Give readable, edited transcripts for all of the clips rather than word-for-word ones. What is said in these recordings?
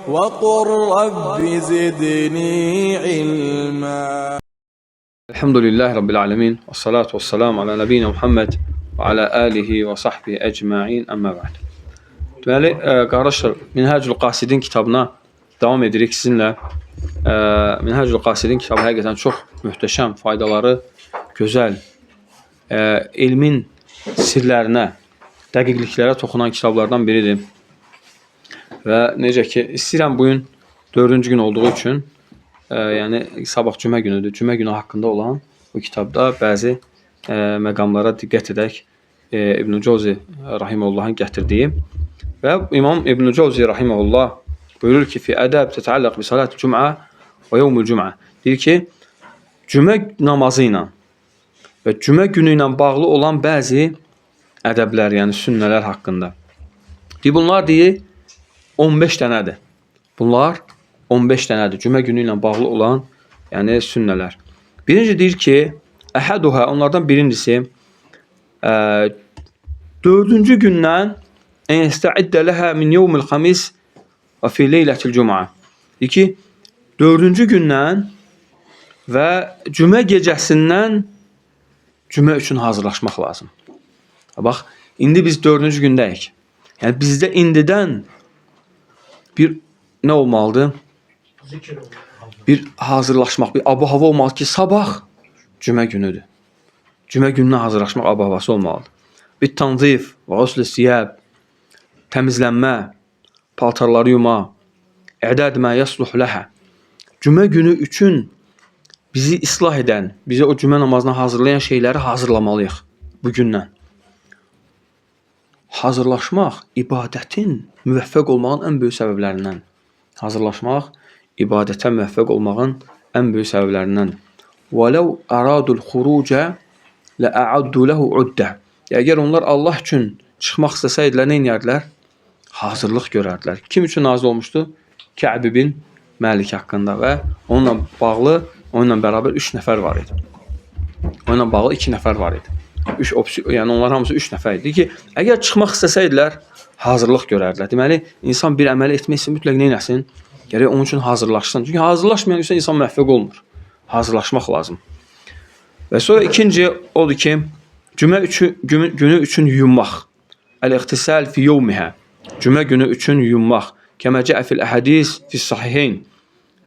وقل رب زدني علما. Elhamdülillahi Rabbil alemin. Və salatu və selamu ala nəbiyina Muhammed və ala alihi və sahbihi ecmain. Əmmə bə'd. Deməli, qardaşlar, Minhacül Qasidin kitabına davam edirik sizinlə. Minhacül Qasidin kitabı həqiqətən çox möhtəşəm, faydaları gözəl, elmin sirlərinə, dəqiqliklərə toxunan kitablardan biridir. Və necə ki, istəyirəm bu gün dördüncü gün olduğu üçün, yəni sabah cümə günüdür. Cümə günü haqqında olan bu kitabda bəzi məqamlara diqqət edək. İbn Cavzi rahimehullahın gətirdiyi və İmam İbn Cavzi rahimehullah buyurur ki, fi ədəb tətəalləq bi salat cümə və yevmul cümə. Deyir ki, cümə namazı ilə və cümə günü ilə bağlı olan bəzi ədəblər, yəni sünnələr haqqında. Deyir, bunlar deyir 15 dənədir. Bunlar 15 dənədir. Cümə günü ilə bağlı olan, yəni sünnələr. Birinci deyir ki, əhəduhə, onlardan birincisi dördüncü gündən en yestəiddə ləhə min yevmil xamis və fi leylətil cümə. Deyir ki, dördüncü gündən və cümə gecəsindən cümə üçün hazırlaşmaq lazım. Bax, indi biz dördüncü gündəyik. Yəni bizdə indidən bir nə olmalıdır? Bir hazırlaşmaq, bir abu-hava olmalı ki, sabah cümə günüdür. Cümə gününə hazırlaşmaq abu-havası olmalıdır. Bir tanzif və ğusl siyab, təmizlənmə, paltarları yuma, ədəd mə yasluh ləhə. Cümə günü üçün bizi islah edən, bizi o cümə namazına hazırlayan şeyləri hazırlamalıyıq bu gündən. Hazırlaşmaq ibadətin müvəffəq olmağın ən böyük səbəblərindən. Hazırlaşmaq ibadətə müvəffəq olmağın ən böyük səbəblərindən. وَلَوْ أَرَادُوا الْخُرُوجَ لَأَعَدُّوا لَهُ عُدَّةً. Əgər onlar Allah üçün çıxmaq istəsəydilər, nə edərdilər? Hazırlıq görərdilər. Kim üçün nazil olmuşdu? Kə'b ibn Məlik haqqında və onunla bağlı, onunla bərabər 3 nəfər var idi. Onunla bağlı 2 nəfər var idi. 3 opsiyon, yəni onlar hamısı 3 nəfər idi ki, əgər çıxmaq istəsəydilər, hazırlıq görərdilər. Deməli, insan bir əməl etmək üçün mütləq nə etsin? Gərək onun üçün hazırlaşsın. Çünki hazırlaşmayan üçün insan müvəffəq olmur. Hazırlaşmaq lazım. Və sonra ikinci odur ki, cümə üçün günü üçün yuyunmaq. Əl-ixtisal fi yevmihə. Cümə günü üçün yuyunmaq. Kəmə cəə fil əhədis fi sahiheyn.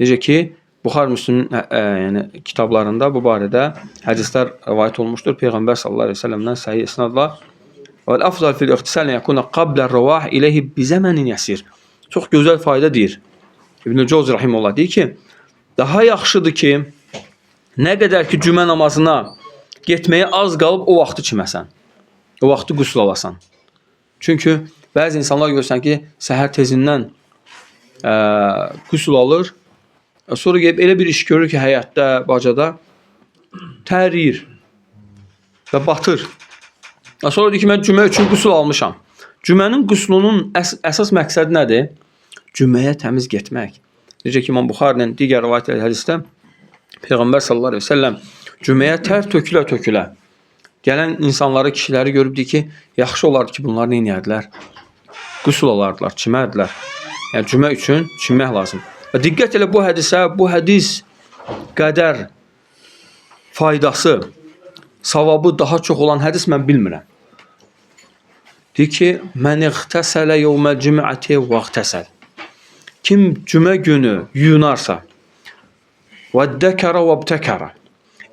Necə ki, Buxar Müslimin yəni kitablarında bu barədə hədislər rivayət olunmuşdur. Peyğəmbər sallallahu əleyhi və səlləmdən səhih isnadla. Və əfzal fil ixtisal yekuna qabla rivah ileyhi bi zəmənin yəsir. Çox gözəl fayda deyir. İbn Cavzi rahimehullah deyir ki, daha yaxşıdır ki, nə qədər ki cümə namazına getməyə az qalıb o vaxtı çiməsən. O vaxtı qüsl alasan. Çünki bəzi insanlar görsən ki, səhər tezindən qüsl alır. Sonra gəlib elə bir iş görür ki, həyətdə, bacada təriyir və batır. Sonra deyir ki, mən cümə üçün qüsl almışam. Cümənin qüslunun əsas məqsədi nədir? Cüməyə təmiz getmək. Necə ki, İmam Buxarinin digər rivayət hədisdə Peyğəmbər sallallahu əleyhi və səlləm cüməyə tər tökülə-tökülə gələn insanları, kişiləri görüb deyir ki, yaxşı olardı ki, bunlar nə edərdilər? Qüsl alardılar, çimərdilər. Yəni cümə üçün çimmək lazım. Və diqqət elə bu hədisə, bu hədis qədər faydası, savabı daha çox olan hədis mən bilmirəm. Deyir ki, mən iğtəsələ yevməl cüməti və iğtəsəl. Kim cümə günü yuyunarsa, və dəkərə və btəkərə,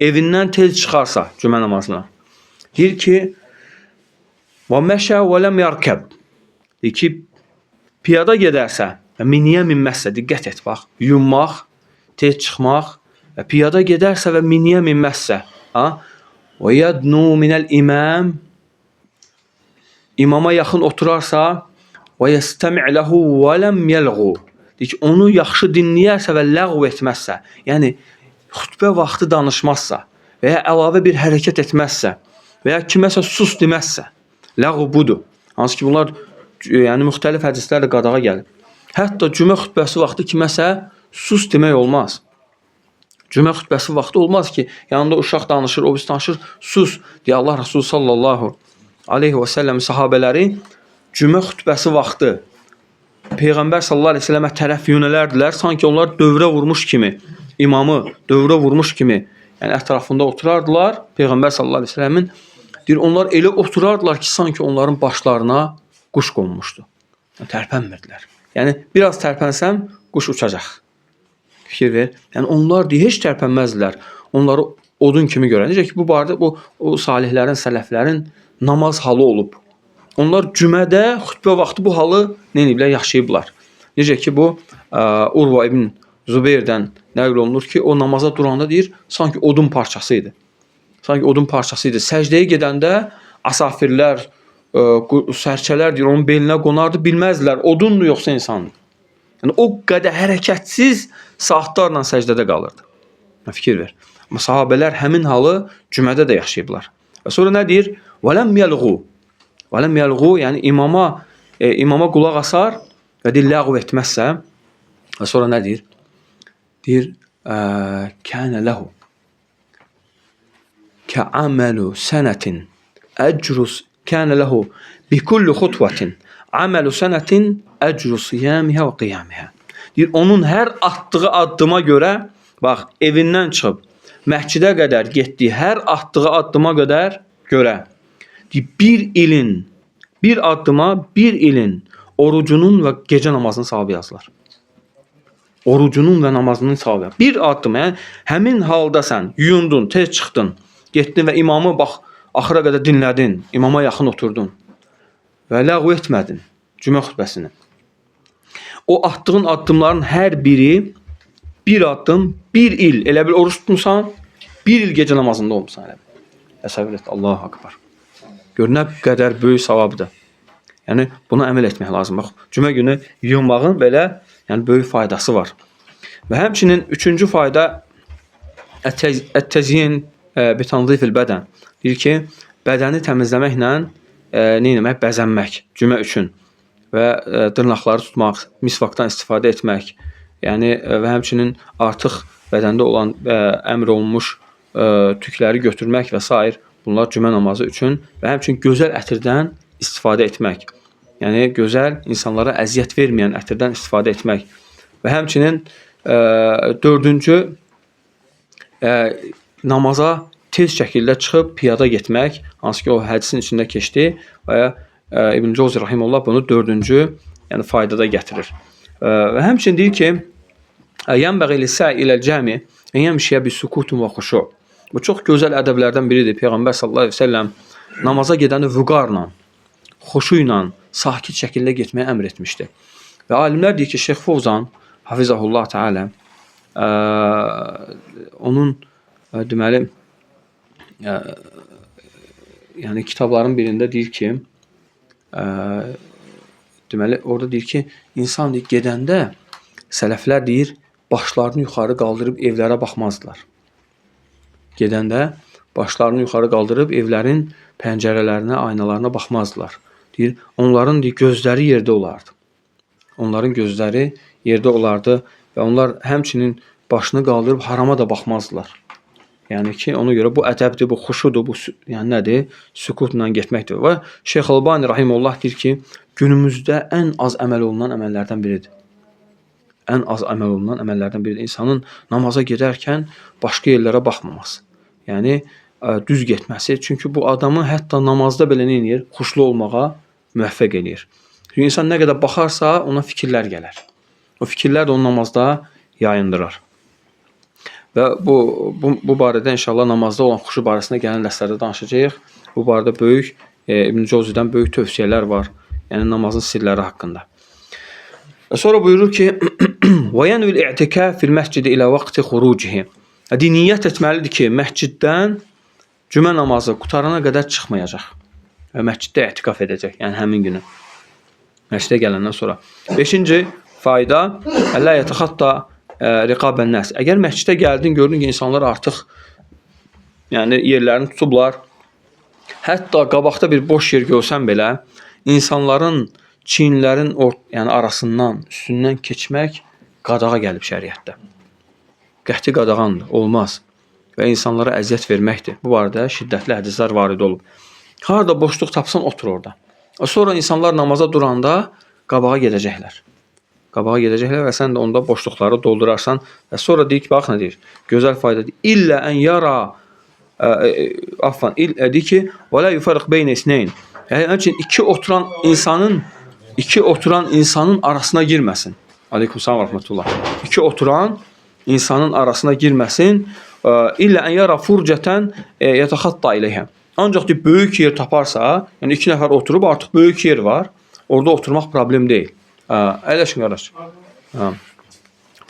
evindən tez çıxarsa cümə namazına, deyir ki, və məşə və ləm yərkəb, deyir ki, piyada gedərsə və miniyə minməzsə, diqqət et bax, yuyunmaq, tez çıxmaq və piyada gedərsə və miniyə minməzsə, ha? Və yədnu minəl imam, imama yaxın oturarsa, və yəstəmi' lehu və ləm yəlğu, deyir ki, onu yaxşı dinləyərsə və ləğv etməzsə, yəni xütbə vaxtı danışmazsa və ya əlavə bir hərəkət etməzsə və ya kiməsə sus deməzsə, ləğv budur. Hansı ki, bunlar yəni müxtəlif hədislərlə qadağa gəlib. Hətta cümə xütbəsi vaxtı kiməsə sus demək olmaz. Cümə xütbəsi vaxtı olmaz ki, yanında uşaq danışır, o birisi danışır, sus deyə Allah Resulü sallallahu aleyhi və səlləm sahabələri cümə xütbəsi vaxtı Peyğəmbər sallallahu əleyhi və səlləmə tərəf yönələrdilər, sanki onlar dövrə vurmuş kimi, imamı dövrə vurmuş kimi, yəni ətrafında oturardılar Peyğəmbər sallallahu əleyhi və səlləmin. Deyir, onlar elə oturardılar ki, sanki onların başlarına quş qonmuşdu. Yəni, tərpənmirdilər. Yəni biraz tərpənsəm quş uçacaq. Fikir ver. Yəni onlar deyir, heç tərpənməzdilər. Onları odun kimi görər. Necə ki bu barədə bu o salihlərin, sələflərin namaz halı olub. Onlar cümədə xütbə vaxtı bu halı nə ediblər, yaşayıblar. Necə ki bu Urva ibn Zübeyrdən nəql olunur ki, o namaza duranda deyir, sanki odun parçası idi. Sanki odun parçası idi. Səcdəyə gedəndə asafirlər, sərçələr deyir, onun belinə qonardı, bilməzdilər odundur yoxsa insandır. Yəni o qədər hərəkətsiz saatlarla səcdədə qalırdı. Fikir ver. Amma sahabelər həmin halı cümədə də yaşayıblar. Və sonra nə deyir? وَلَمْ يَلْغُوا. وَلَمْ يَلْغُوا, yəni imama qulaq asar və deyir, ləğv etməzsə. Və sonra nə deyir? Deyir, كَانَ لَهُ كَعَمَلُ سَنَةٍ أَجْرُ كَانَ لَهُ بِكُلِّ خُطْوَةٍ عَمَلُ سَنَةٍ أَجْرُ صِيَامِهَا وَقِيَامِهَا. Deyir, onun hər atdığı addıma görə, bax, evindən çıxıb məscidə qədər getdiyi hər atdığı addıma qədər görə, deyir, bir ilin, bir addıma bir ilin orucunun və gecə namazının savabı yazılır. Orucunun və namazının savabı. Bir addım, yəni həmin halda sən yuyundun, tez çıxdın, getdin və imamı bax axıra qədər dinlədin, imama yaxın oturdun və ləğv etmədin cümə xutbəsini. O atdığın addımların hər biri bir addım, bir il elə bil oruç tutmusan, bir il gecə namazında olmusan elə bil. Təsəvvür et, Allahu Akbar. Gör nə qədər böyük savabdır. Yəni buna əməl etmək lazım. Bax, cümə günü yuyunmağın belə yəni böyük faydası var. Və həmçinin üçüncü fayda ət-təzyin bi tanzifil bədən. Deyir ki, bədəni təmizləməklə nə etmək? Bəzənmək cümə üçün və dırnaqları tutmaq, misvakdan istifadə etmək. Yəni və həmçinin artıq bədəndə olan əmr olunmuş tükləri götürmək və sair, bunlar cümə namazı üçün və həmçinin gözəl ətirdən istifadə etmək. Yəni gözəl, insanlara əziyyət verməyən ətirdən istifadə etmək. Və həmçinin dördüncü namaza tez şəkildə çıxıb piyada getmək, hansı ki o hədisin içində keçdi və İbn Cavzi rahimehullah bunu dördüncü yəni faydada gətirir. Və həmçinin deyir ki, "Yənbəği lis-sa'i iləl cami en yemşiyə bi sukutun və xuşu." Bu çox gözəl ədəblərdən biridir. Peyğəmbər sallallahu əleyhi və səlləm namaza gedəni vüqarla, xuşu ilə, sakit şəkildə getməyi əmr etmişdi. Və alimlər deyir ki, Şeyx Fovzan hafizahullah təala onun deməli yəni kitabların birində deyir ki, deməli orada deyir ki, insan deyir, gedəndə sələflər deyir, başlarını yuxarı qaldırıb evlərə baxmazdılar. Gedəndə başlarını yuxarı qaldırıb evlərin pəncərələrinə, aynalarına baxmazdılar. Deyir, onların deyir, gözləri yerdə olardı. Onların gözləri yerdə olardı və onlar həmçinin başını qaldırıb harama da baxmazdılar. Yəni ki, ona görə bu ədəbdir, bu xuşudur, bu yəni nədir? Sükutla getməkdir. Və Şeyx Albani rahimehullah deyir ki, günümüzdə ən az əməl olunan əməllərdən biridir. Ən az əməl olunan əməllərdən biridir. İnsanın namaza gedərkən başqa yerlərə baxmaması. Yəni düz getməsi. Çünki bu adamı hətta namazda belə nə edir? Xuşlu olmağa müvəffəq eləyir. Çünki insan nə qədər baxarsa, ona fikirlər gələr. O fikirlər də onu namazda yayındırar. Və bu barədə inşallah namazda olan xuşu barəsində gələn dərslərdə danışacağıq. Bu barədə böyük İbn Cavzidən böyük tövsiyələr var. Yəni namazın sirləri haqqında. Və sonra buyurur ki: "Və yenvil i'tikaf fil məscid ilə vaqti xurucihi." Niyyət etməlidir ki, məsciddən cümə namazı qutarana qədər çıxmayacaq və məsciddə etikaf edəcək, yəni həmin günü. Məscidə gələndən sonra. Beşinci fayda: "Əllə yetəxatta riqabən nəs." Əgər məscidə gəldin, gördün ki, insanlar artıq yəni yerlərini tutublar. Hətta qabaqda bir boş yer görsən belə, insanların çiyinlərin yəni arasından, üstündən keçmək qadağa gəlib şəriətdə. Qəti qadağandır, olmaz. Və insanlara əziyyət verməkdir. Bu barədə şiddətli hədislər varid olub. Harada boşluq tapsan, otur orada. Sonra insanlar namaza duranda qabağa gedəcəklər. Qabağa gedəcəklər və sən də onda boşluqları doldurarsan. Və sonra deyir ki, bax nə deyir? Gözəl faydadır. İllə ən yara afwan, deyir ki, və la yufarriq beynə isneyn. Yəni həmçinin iki oturan insanın arasına girməsin. Aleykümselam və rəhmətullah. İki oturan insanın arasına girməsin. İllə ən yara furcətən yetəxatta ileyhə. Ancaq deyir, böyük yer taparsa, yəni iki nəfər oturub artıq böyük yer var. Orada oturmaq problem deyil. Əyləşin qardaş. Hə.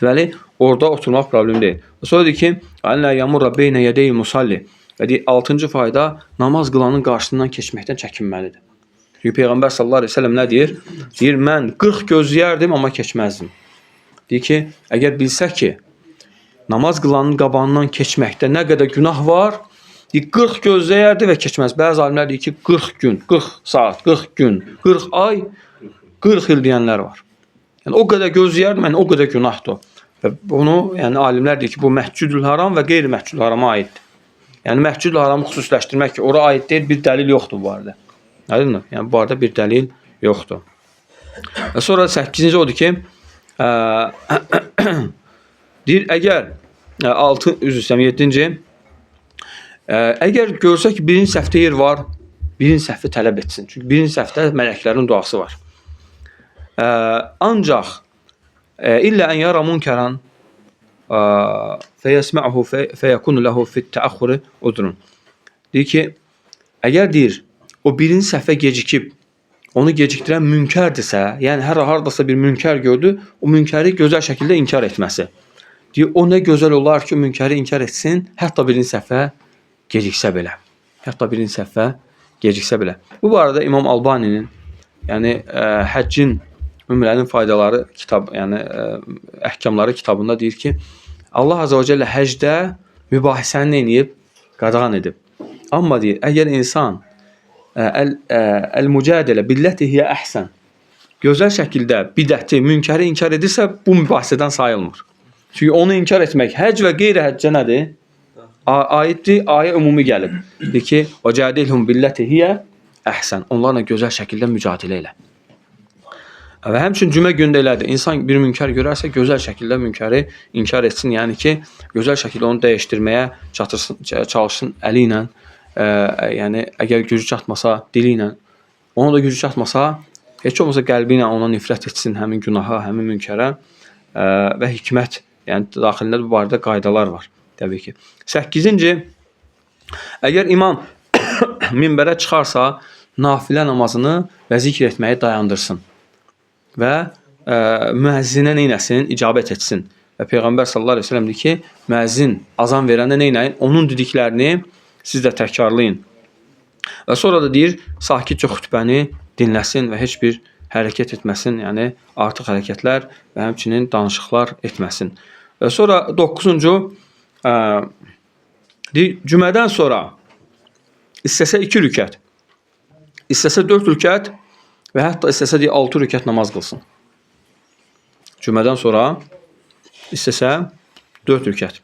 Deməli, orada oturmaq problem deyil. Sonra deyir ki, "Ən la yamurra beynə yedey musalli." Və deyir, 6-cı fayda namaz qılanın qarşısından keçməkdən çəkinməlidir. Çünki Peyğəmbər sallallahu əleyhi və səlləm nə deyir? Deyir, mən 40 gözləyərdim, amma keçməzdim. Deyir ki, əgər bilsək ki, namaz qılanın qabağından keçməkdə nə qədər günah var, deyir, 40 gözləyərdi və keçməz. Bəzi alimlər deyir ki, 40 gün, 40 saat, 40 gün, 40 ay, 40 il deyənlər var. Yəni o qədər gözləyərdim, yəni o qədər günahdır. Və bunu, yəni alimlər deyir ki, bu Məscidül Haram və qeyri-Məscidül Harama aiddir. Yəni Məscidül Haramı xüsusiləşdirmək ki, ora aid deyil, bir dəlil yoxdur bu barədə. Aydındır? Yəni bu barədə bir dəlil yoxdur. Və sonra 8-ci odur ki, deyir, əgər 6, üzr istəyirəm, 7-ci, əgər görsə ki, birinci səhvdə yer var, birinci səhvi tələb etsin. Çünki birinci səhvdə mələklərin duası var. Ancaq illə ən yara munkəran fəyəsmə'hu fəyəkunu lehu fit-təəxxuri udrun. Deyir ki, əgər deyir, o birinci səhvə gecikib, onu gecikdirən münkərdirsə, yəni hər hardasa bir münkər gördü, o münkəri gözəl şəkildə inkar etməsi. Deyir, o nə gözəl olar ki, münkəri inkar etsin, hətta birinci səhvə geciksə belə. Hətta birinci səhvə geciksə belə. Bu barədə İmam Albaninin, yəni həccin, ümrənin faydaları kitab, yəni əhkamları kitabında deyir ki, Allah Azza və Cəllə həcdə mübahisəni nə edib? Qadağan edib. Amma deyir, əgər insan əl-mücadilə billəti hiyə əhsən, gözəl şəkildə bidəti, münkəri inkar edirsə, bu mübahisədən sayılmır. Çünki onu inkar etmək həcc və qeyri-həccə nədir? Aiddir, ayə ümumi gəlib. Deyir ki, وَجَادِلْهُمْ billəti hiyə əhsən. Onlarla gözəl şəkildə mücadilə elə. Və həmçinin cümə gündə elədir. İnsan bir münkər görərsə, gözəl şəkildə münkəri inkar etsin. Yəni ki, gözəl şəkildə onu dəyişdirməyə çatırsın, çalışsın əli ilə. Yəni əgər gücü çatmasa dili ilə, ona da gücü çatmasa, heç olmasa qəlbi ilə ona nifrət etsin həmin günaha, həmin münkərə və hikmət, yəni daxilində bu barədə qaydalar var təbii ki. 8-ci, əgər imam minbərə çıxarsa, nafilə namazını və zikr etməyi dayandırsın və müəzzinə neynəsin? İcabət etsin. Və Peyğəmbər sallallahu əleyhi və səlləm deyir ki, müəzzin azan verəndə neynəyin? Onun dediklərini siz də təkrarlayın. Və sonra da deyir, sakitcə xütbəni dinləsin və heç bir hərəkət etməsin, yəni artıq hərəkətlər və həmçinin danışıqlar etməsin. Və sonra 9-cu deyir, cümədən sonra istəsə 2 rükət, istəsə 4 rükət və hətta istəsə deyir 6 rükət namaz qılsın. Cümədən sonra istəsə 4 rükət,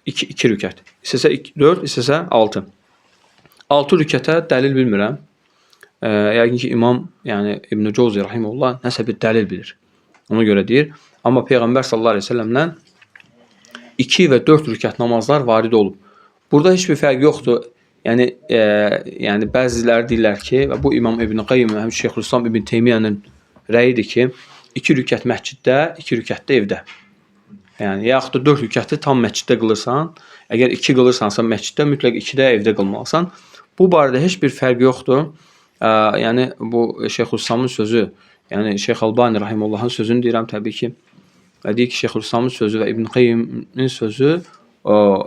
2 rükət, istəsə 4, istəsə 6. 6 rükətə dəlil bilmirəm. Yəqin ki, İmam, yəni İbn-i Cavzi rahimehullah nəsə bir dəlil bilir. Ona görə deyir. Amma Peyğəmbər sallallahu əleyhi və səlləmdən 2 və 4 rükət namazlar varid olub. Burada heç bir fərq yoxdur. Yəni yəni bəziləri deyirlər ki, və bu İmam İbn Qayyim və həm Şeyxülislam İbn Teymiyyənin rəyidir ki, 2 rükət məsciddə, 2 rükət də evdə. Yəni yaxud da 4 rükəti tam məsciddə qılırsan, əgər 2 qılırsansa məsciddə, mütləq 2 də evdə qılmalısan. Bu barədə heç bir fərq yoxdur. Yəni bu Şeyxülislamın sözü, yəni Şeyx Albani rahimehullahın sözünü deyirəm təbii ki. Və deyir ki, Şeyxülislamın sözü və İbn Qayyimin sözü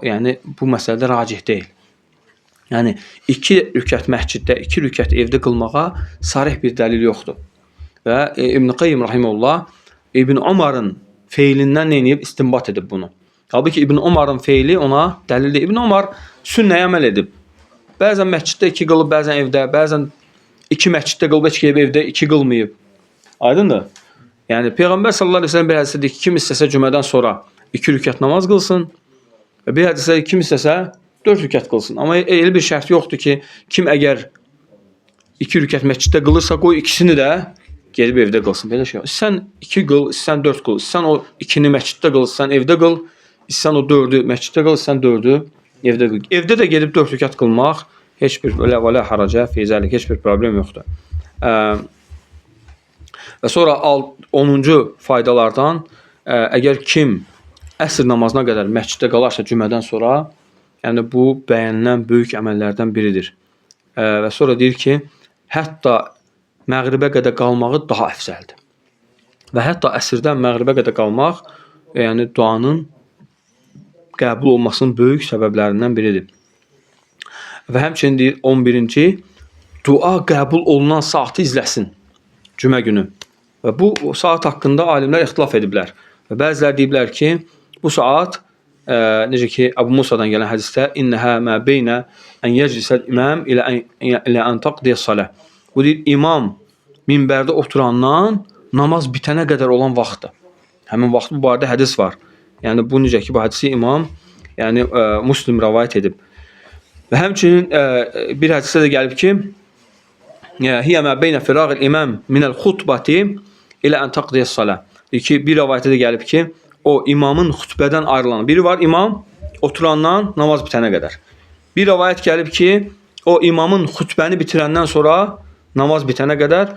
yəni bu məsələdə racih deyil. Yəni 2 rükət məsciddə, 2 rükət evdə qılmağa sarih bir dəlil yoxdur. Və İbn Qayyim rahimehullah İbn Umarın feilindən nə edib? İstinbat edib bunu. Halbuki İbn Umarın feili ona dəlildir. İbn Umar sünnəyə əməl edib. Bəzən məsciddə 2 qılıb, bəzən evdə, bəzən 2 məsciddə qılıb, heç evdə 2 qılmayıb. Aydındır? Yəni Peyğəmbər sallallahu əleyhi və səlləm bir hədisdə deyir ki, kim istəsə cümədən sonra 2 rükət namaz qılsın və bir hədisdə kim istəsə 4 rükət qılsın. Amma elə bir şərt yoxdur ki, kim əgər 2 rükət məsciddə qılırsa, qoy ikisini də gedib evdə qılsın. Belə şey yox. Sən 2 qıl, sən 4 qıl, sən o 2-ni məsciddə qıl, sən evdə qıl, sən o 4-ü məsciddə qıl, sən 4-ü evdə qıl. Evdə də gedib 4 rükət qılmaq heç bir belə vələ haraca fizəlik heç bir problem yoxdur. Və sonra 10-cu faydalardan əgər kim əsr namazına qədər məsciddə qalarsa cümədən sonra, yəni bu bəyənilən böyük əməllərdən biridir. Və sonra deyir ki, hətta məğribə qədər qalmağı daha əfzəldir. Və hətta əsrdən məğribə qədər qalmaq, yəni duanın qəbul olmasının böyük səbəblərindən biridir. Və həmçinin deyir 11-ci, dua qəbul olunan saatı izləsin cümə günü. Və bu saat haqqında alimlər ixtilaf ediblər. Və bəziləri deyiblər ki, bu saat necə ki Əbu Musadan gələn hədisdə innəhə mə beynə ən yeclisəl imam ilə ən taqdiyə salah. Bu deyir imam minbərdə oturandan namaz bitənə qədər olan vaxtdır. Həmin vaxt bu barədə hədis var. Yəni bu necə ki bu hədisi imam, yəni Müslim rəvayət edib. Və həmçinin bir hədisdə də gəlib ki, hiyə mə beynə firağil imam minəl xutbati ilə ən taqdiyə salah. Deyir ki, bir rəvayətdə də gəlib ki, o imamın xutbədən ayrılan. Biri var imam oturandan namaz bitənə qədər. Bir rəvayət gəlib ki, o imamın xutbəni bitirəndən sonra namaz bitənə qədər.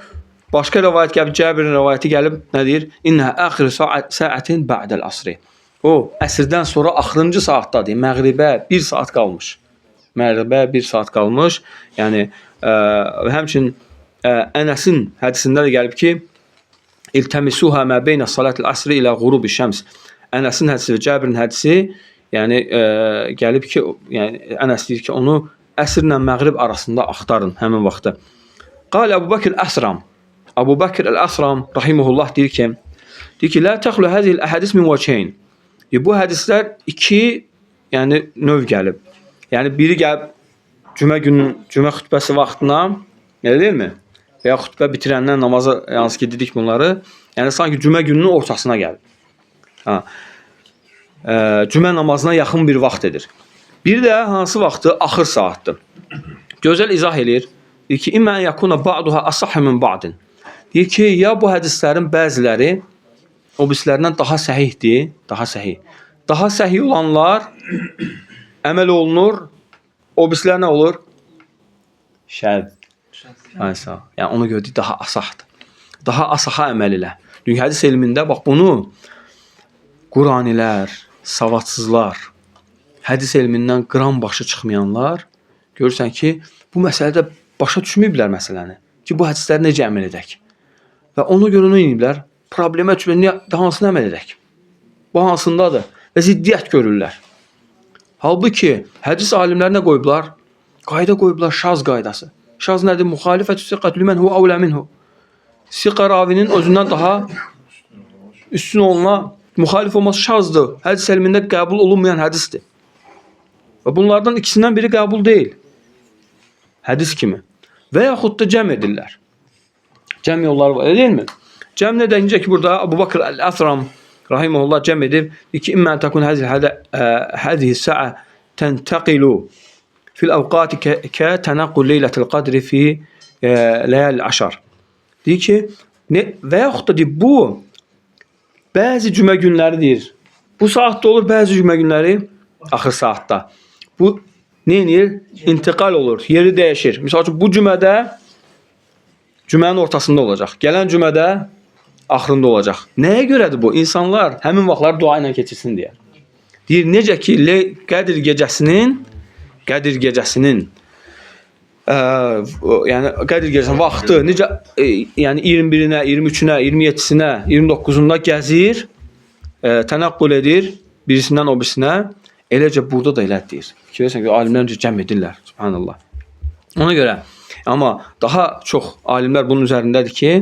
Başqa rəvayət gəlib, Cəbirin rəvayəti gəlib, nə deyir? İnnə əxir sa'atin ba'dəl asri. O əsrdən sonra axırıncı saatdadır. Məğribə 1 saat qalmış. Məğribə 1 saat qalmış. Yəni həmçinin Ənəsin hədisində də gəlib ki, İltəmisuhə mə beynə salatil əsri ilə qurubi şəms. Ənəsin hədisi və Cəbirin hədisi, yəni gəlib ki, yəni Ənəs deyir ki, onu əsrlə məğrib arasında axtarın həmin vaxtı. Qal Əbu Bəkr Əsram. Əbu Bəkr Əl-Əsram rahimehullah deyir ki, la təxlu həzihil əhədis min vəçeyn. Bu hədislər iki, yəni növ gəlib. Yəni biri gəlib cümə günün cümə xutbəsi vaxtına, elə deyilmi? Və ya xutbə bitirəndən namaza, hansı ki dedik bunları, yəni sanki cümə gününün ortasına gəlib. Ha. Cümə namazına yaxın bir vaxt edir. Bir də hansı vaxtı? Axır saatdır. Gözəl izah eləyir. Deyir ki, İmmə ən yakuna ba'duha asahhu min ba'din. Deyir ki, ya bu hədislərin bəziləri o birislərindən daha səhihdir, daha səhih. Daha səhih olanlar əməl olunur, o birislər nə olur? Şəz. Ay sağ ol. Yəni ona görə deyir, daha asahdır. Daha asaha əməl elə. Çünki hədis elmində bax bunu Quranilər, savadsızlar, hədis elmindən qram başı çıxmayanlar görürsən ki, bu məsələdə başa düşməyiblər məsələni. Ki bu hədisləri necə əməl edək? Və ona görə nə ediblər? Problemə düşmür, hansını əməl edək? Bu hansındadır? Və ziddiyyət görürlər. Halbuki hədis alimləri nə qoyublar? Qayda qoyublar, şaz qaydası. Şaz nədir? Müxalifətü siqətü limen huve evlə minhu. Siqa ravinin özündən daha üstün olana müxalif olması şazdır. Hədis elmində qəbul olunmayan hədisdir. Və bunlardan ikisindən biri qəbul deyil. Hədis kimi. Və yaxud da cəm edirlər. Cəm yolları var, elə deyilmi? Cəm nə deyəcək ki, burada Əbu Bakr Əl-Əsram rahimehullah cəm edib. Deyir ki, İmmə təkun həzihi sa'a təntəqilu fil əvqati kə tənəqqul leylətil qadri fi ləyəl əşar. Deyir ki, və yaxud da deyir, bu bəzi cümə günləri deyir. Bu saatda olur, bəzi cümə günləri axır saatda. Bu nə edir? İntiqal olur, yeri dəyişir. Misal üçün, bu cümədə cümənin ortasında olacaq. Gələn cümədə axırında olacaq. Nəyə görədir bu? İnsanlar həmin vaxtlar dua ilə keçirsin deyə. Deyir, necə ki, Qədir gecəsinin yəni Qədir gecəsinin vaxtı necə yəni 21-inə, 23-ünə, 27-sinə, 29-unda gəzir, tənəqqül edir birisindən o birisinə. Eləcə burada da elə deyir. Fikir versən ki, alimlər necə cəm edirlər, subhanallah. Ona görə amma daha çox alimlər bunun üzərindədir ki,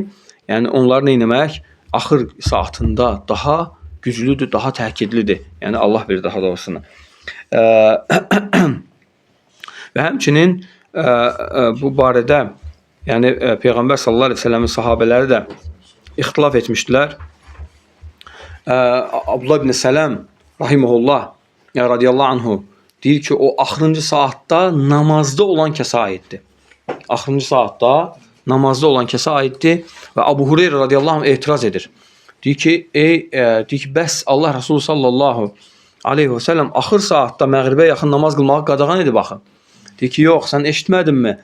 yəni onları nə etmək? Axır saatında daha güclüdür, daha təkidlidir. Yəni Allah bilir daha doğrusunu. Və həmçinin bu barədə yəni Peyğəmbər sallallahu əleyhi və səlləmin sahabeləri də ixtilaf etmişdilər. Abdullah ibn Sələm rahimehullah, yəni radiyallahu anhu deyir ki, o axırıncı saatda namazda olan kəsə aiddir. Axırıncı saatda namazda olan kəsə aiddir və Abu Hureyra radiyallahu anh etiraz edir. Deyir ki, deyir ki, bəs Allah Resulü sallallahu aleyhi və səlləm axır saatda məğribə yaxın namaz qılmağı qadağan edib axı. Deyir ki, yox, sən eşitmədinmi?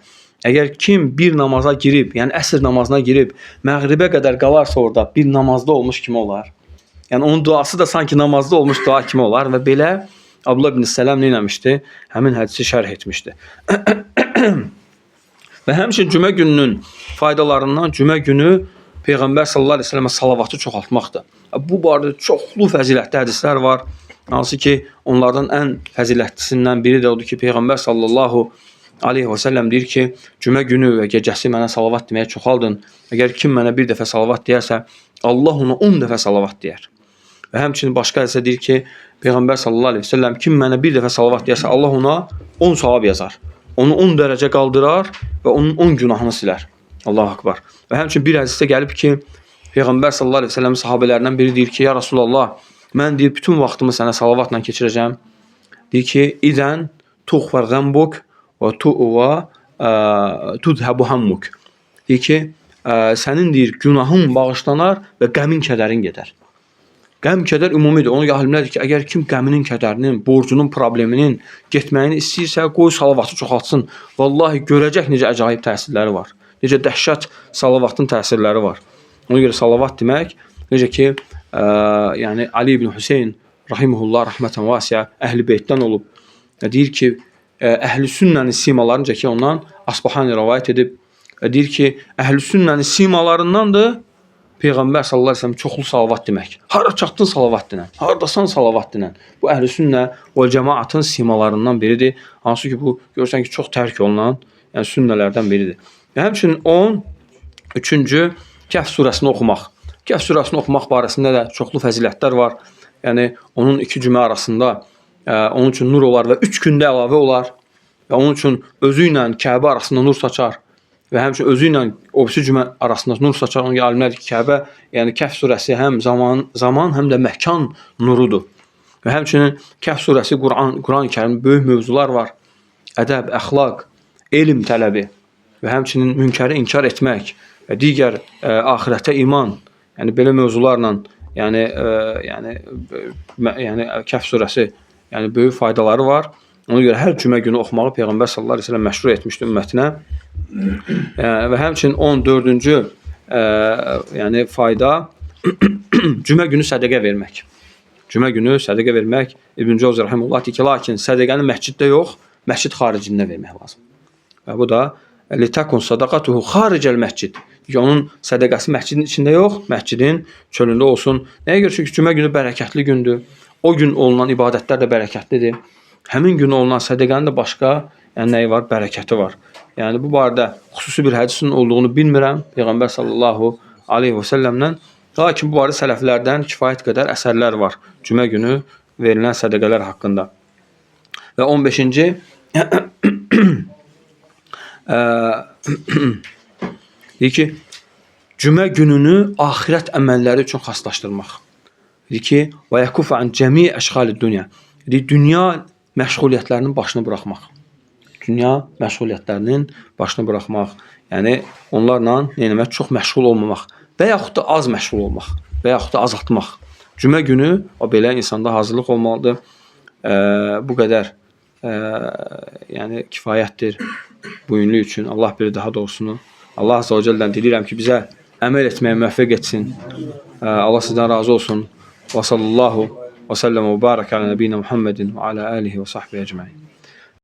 Əgər kim bir namaza girib, yəni əsr namazına girib, məğribə qədər qalarsa orada bir namazda olmuş kimi olar. Yəni onun duası da sanki namazda olmuş dua kimi olar və belə Abdullah ibn Sələm nə etmişdi? Həmin hədisi şərh etmişdi. Və həmçinin cümə gününün faydalarından cümə günü Peyğəmbər sallallahu əleyhi və səlləmə salavatı çoxaltmaqdır. Bu barədə çoxlu fəzilətli hədislər var. Hansı ki, onlardan ən fəzilətlisindən biri də odur ki, Peyğəmbər sallallahu aleyhi və səlləm deyir ki, cümə günü və gecəsi mənə salavat deməyə çoxaldın. Əgər kim mənə bir dəfə salavat deyərsə, Allah ona 10 dəfə salavat deyər. Və həmçinin başqa hadisə deyir ki, Peyğəmbər sallallahu əleyhi və səlləm kim mənə bir dəfə salavat deyərsə, Allah ona 10 savab yazar. Onu 10 dərəcə qaldırar və onun 10 günahını silər. Allahu akbar. Və həmçinin bir hədisdə gəlib ki, Peyğəmbər sallallahu əleyhi və səlləm sahabələrindən biri deyir ki, ya Rasulullah, mən deyir bütün vaxtımı sənə salavatla keçirəcəm. Deyir ki, idən tuğfar zənbuk və tu'va tudhabu hammuk. Deyir ki, sənin deyir günahın bağışlanar və qəmin kədərin gedər. Qəm kədər ümumidir. Ona görə alimlər deyir ki, əgər kim qəminin, kədərinin, borcunun, probleminin getməyini istəyirsə, qoy salavatı çoxaltsın. Vallahi görəcək necə əcaib təsirləri var. Necə dəhşət salavatın təsirləri var. Ona görə salavat demək, necə ki, yəni Ali ibn Hüseyn rahimehullah rəhmətən vasiə Əhl-i Beytdən olub. Deyir ki, Əhl-i Sünnənin simaları necə ki ondan Asbahani rivayət edib. Deyir ki, Əhl-i Sünnənin simalarındandır Peyğəmbər sallallahu əleyhi və səlləm çoxlu salavat demək. Hara çatdın salavat denən, hardasan salavat denən. Bu Əhl-i Sünnə və cemaatın simalarından biridir. Hansı ki bu görürsən ki çox tərk olunan, yəni sünnələrdən biridir. Və həmçinin 13-cü Kəhf surəsini oxumaq. Kəhf surəsini oxumaq barəsində də çoxlu fəzilətlər var. Yəni onun iki cümə arasında onun üçün nur olar və 3 gündə əlavə olar və onun üçün özü ilə Kəbə arasında nur saçar və həmçinin özü ilə o birisi cümə arasında nur saçar. Ona görə alimlər deyir ki, Kəbə, yəni Kəhf surəsi həm zaman, həm də məkan nurudur. Və həmçinin Kəhf surəsi Quran-ı Kərimdə böyük mövzular var. Ədəb, əxlaq, elm tələbi və həmçinin münkəri inkar etmək və digər axirətə iman, yəni belə mövzularla, yəni yəni Kəhf surəsi, yəni böyük faydaları var. Ona görə hər cümə günü oxumağı Peyğəmbər sallallahu əleyhi və səlləm məşru etmişdi ümmətinə. Və həmçinin 14-cü yəni fayda cümə günü sədəqə vermək. Cümə günü sədəqə vermək İbn Cavzi rahimehullah deyir ki, lakin sədəqəni məsciddə yox, məscid xaricində vermək lazım. Və bu da litakun sadaqatuhu xaricəl məscid. Ki, onun sədəqəsi məscidin içində yox, məscidin çölündə olsun. Nəyə görə? Çünki cümə günü bərəkətli gündür. O gün olunan ibadətlər də bərəkətlidir. Həmin gün olunan sədəqənin də başqa, yəni nəyi var? Bərəkəti var. Yəni bu barədə xüsusi bir hədisin olduğunu bilmirəm Peyğəmbər sallallahu aleyhi və səlləmdən. Lakin bu barədə sələflərdən kifayət qədər əsərlər var cümə günü verilən sədəqələr haqqında. Və 15-ci deyir ki, cümə gününü axirət əməlləri üçün xaslaşdırmaq. Deyir ki, və yəkufu an cəmi əşğali dünya. Deyir, dünya məşğuliyyətlərinin başını buraxmaq. Dünya məşğuliyyətlərinin başını buraxmaq. Yəni onlarla nə etmək? Çox məşğul olmamaq və yaxud da az məşğul olmaq və yaxud da azaltmaq. Cümə günü o belə insanda hazırlıq olmalıdır. Bu qədər yəni kifayətdir bu günlük üçün. Allah bilir daha doğrusunu. Allah Azza və Cəllədən diləyirəm ki, bizə əməl etməyə müvəffəq etsin. Allah sizdən razı olsun. Və sallallahu və səlləm və barəkə alə nəbiyinə Muhammedin və alə alihi və sahbihi ecmaîn.